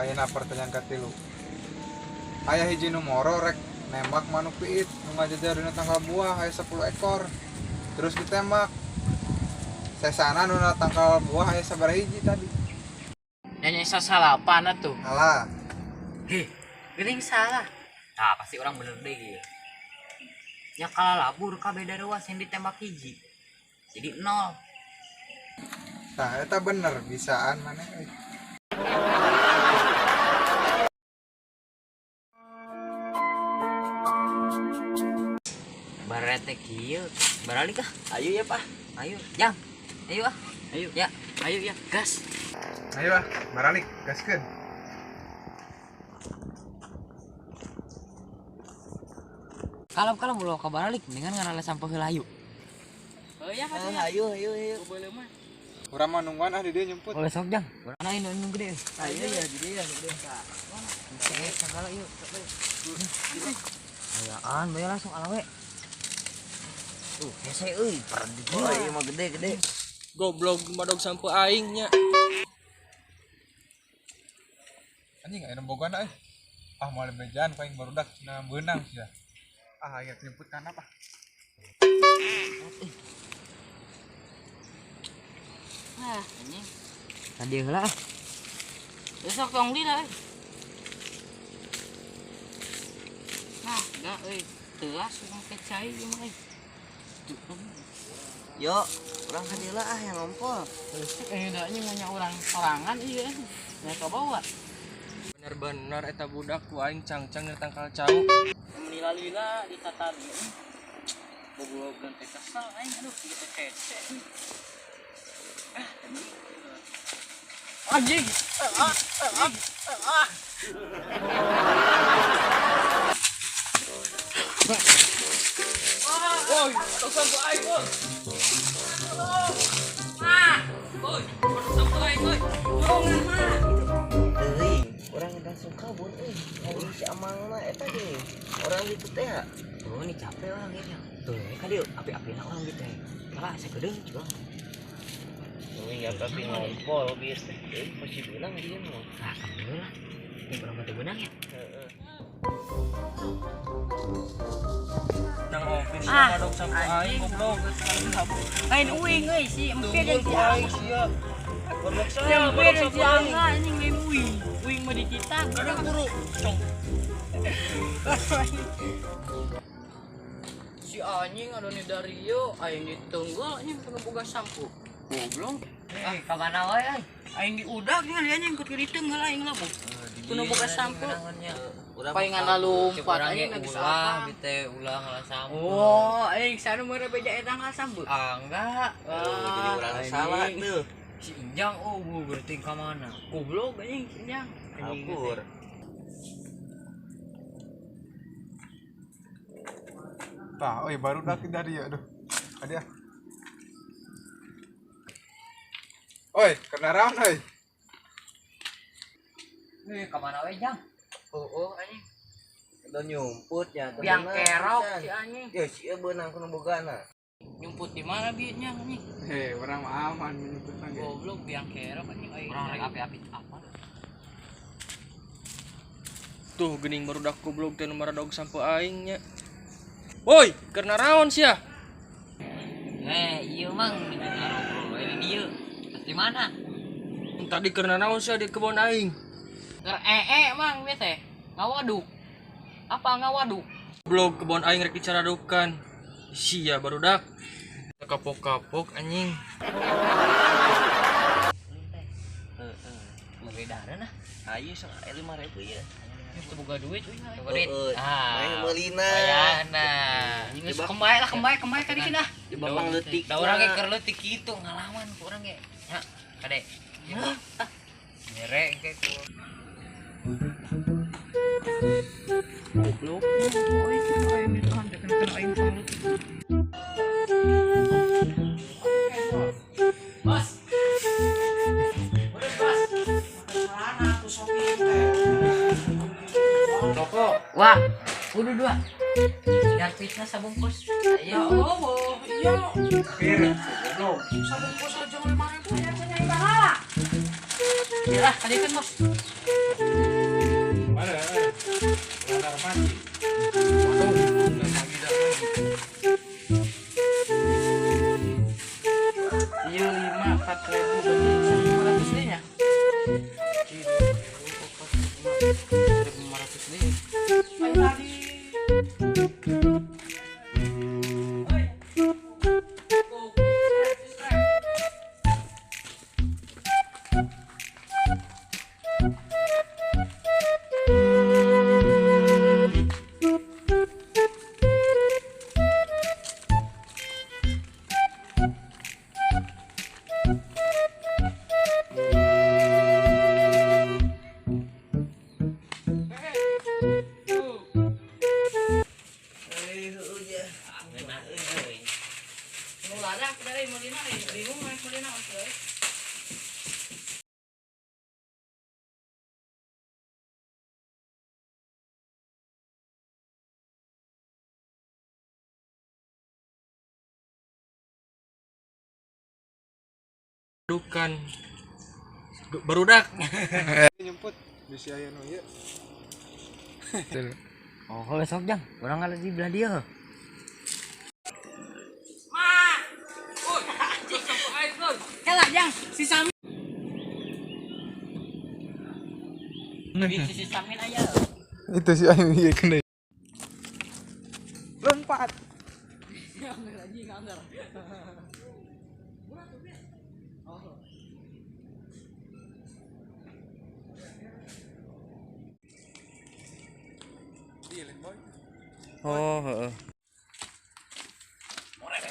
Ayeuna pertanyaan katilu. Aya hiji nu moro rek nembak manuk piit nu ngajajar dina tangkal buah aya 10 ekor. Terus ditembak. Sesana nu na tangkal buah aya sabaraha hiji tadi? Nyanyi sasalapan atuh. Salah. Heh, geuning salah. Nah, pasti orang bener deh gitu. Ya kalah labur kabeh ruas yang ditembak hiji. Jadi 0. Tah eta bener bisaan maneh euy. Barete kieu, baralik ah. Ayo ya, Pak. Ayo, jang. Ayo ah. Ayo. Ya, Ayo ya, gas. Ayo ah, baralik, gaskeun. Kalem-kalem ulah ka baralik, mendingan ngarale sampeu heula ayo. Oh ya, Ayo, ayo, ayo. Boleh mah. Urang mah nungguan ah di dieu nyumput. Oleh sok jang. Mana ini nu gede. Ayo ya, di dia, di dia. Segala yuk. Ayaan, bae langsung ala we. Tuh, hese euy, perdi. Oh, iya mah gede-gede. Goblok madog sampeu aing nya. Anjing aya bogoan euy. Ah moal bejaan paling barudak cenah beunang sia. Ah aing nyumput kana apa? Nah, anjing. Tadi heula ah. Besok tong lila euy. Nah, enggak euy. Teas make cai ieu mah euy. Yo, urang ka dieu ah yang ngompol. Da anjing mah nya urang sorangan ieu. Nya kabawa. Bener-bener eta budak ku aing cangcang di tangkal cau. Menila-lila di tatar ieu. Goblok teh kesel aing aduh kieu teh kece. Ah, anjing. Anjing. Woi, tong sampeu aing, woi. Woi, tong sampeu aing, woi. Tulungan mah. Teuing, urang langsung kabur euy. Ngomong si Amangna eta geuning. Orang gitu teh. Oh, ini capek orang ya. Tuh, ka dieu api-apina orang gitu teh. Kalah sakedeung juga. Euy, ya tapi ngompol bieu teh. Euy, pasti beunang dia mah. Ah, kamu lah. Ini urang mah teu beunang ya. Heeh. Nang oke sia madog sampeu aing goblok. Lain uing euy si empir jeung si Aing sia. Goblok saya, Empir madog jeung si sampeu aing. Angga anjing lain uing. Uing mah dititah. Kadang buru. Cong. Si anjing ada nih Dario, aing ditunggu anjing kudu boga sampo. Goblok. Eh, ka mana wae euy? Aing diudak nya anjing kudu diteunggeul aing lah, Bu. Kudu boga sampo. Urang Palingan lalumpat anjing Urang geus ulah apa. bite ulah ngalah sampo. Oh, aing sana mah beja eta ngalah sampo. Ah, enggak. Jadi urang salah tuh. Si Injang oh berarti ka mana? Goblok anjing si Injang. Kabur. Tah, euy barudak dari dieu aduh. Adi ah. Oi, kendaraan euy. Eh, ka mana we, Jang? Oh, anjing. Udah nyumput ya. Biang kerok si anjing. Ya si ieu beunang kudu bogana. Nyumput di mana bieu nya anjing? Heh, urang mah aman nyumput mah ge. Goblok biang kerok anjing aing. Urang rek api-api apa? Tuh geuning barudak goblok teh nu maradog sampeu aing nya. Woi, keur naraon sia? Eh, iya mang ngarobrol we di dieu. Terus di mana? Tadi keur naraon sia di kebon aing. Ker ee mang ieu teh. Ngawaduk. Apa ngawaduk? Goblok kebon aing rek dicaradukan. Sia barudak. Kapok-kapok anjing. Heeh. Megedareun ah. Ayo sok 5000 ya. Geus boga duit euy. Boga duit. Ah. Main meulina. Ayana. Anjing geus kembali lah kembali kembali ka dieu ah. Di bapang leutik. Da urang ge keur leutik kitu ngalaman ku urang ge. Nya, kade. Mere ke ku. Goblok. Euy, aing ditahan teh kena aing panglut. Bos. Bos, bos. Mana tuh sopir teh? Rokok. Wah, kudu dua. Biar fitnah sabungkus. Ya Allah, iya. Pir, goblok. Sabungkus aja 5000 ya cenah bahala. Ya lah, kadieukeun, Bos. 1500 deui. Ayo tadi. Oi. Dukan barudak. Nyemput bisi aya nu ieu. Oh, besok jang, urang ada di belah dia. Ma. Oi, sampo aing euy. Kalah jang, si Samin. Si Samin aya. Itu si aing ieu kena. Lompat. Anjing anggar. Oh, heeh. Moret,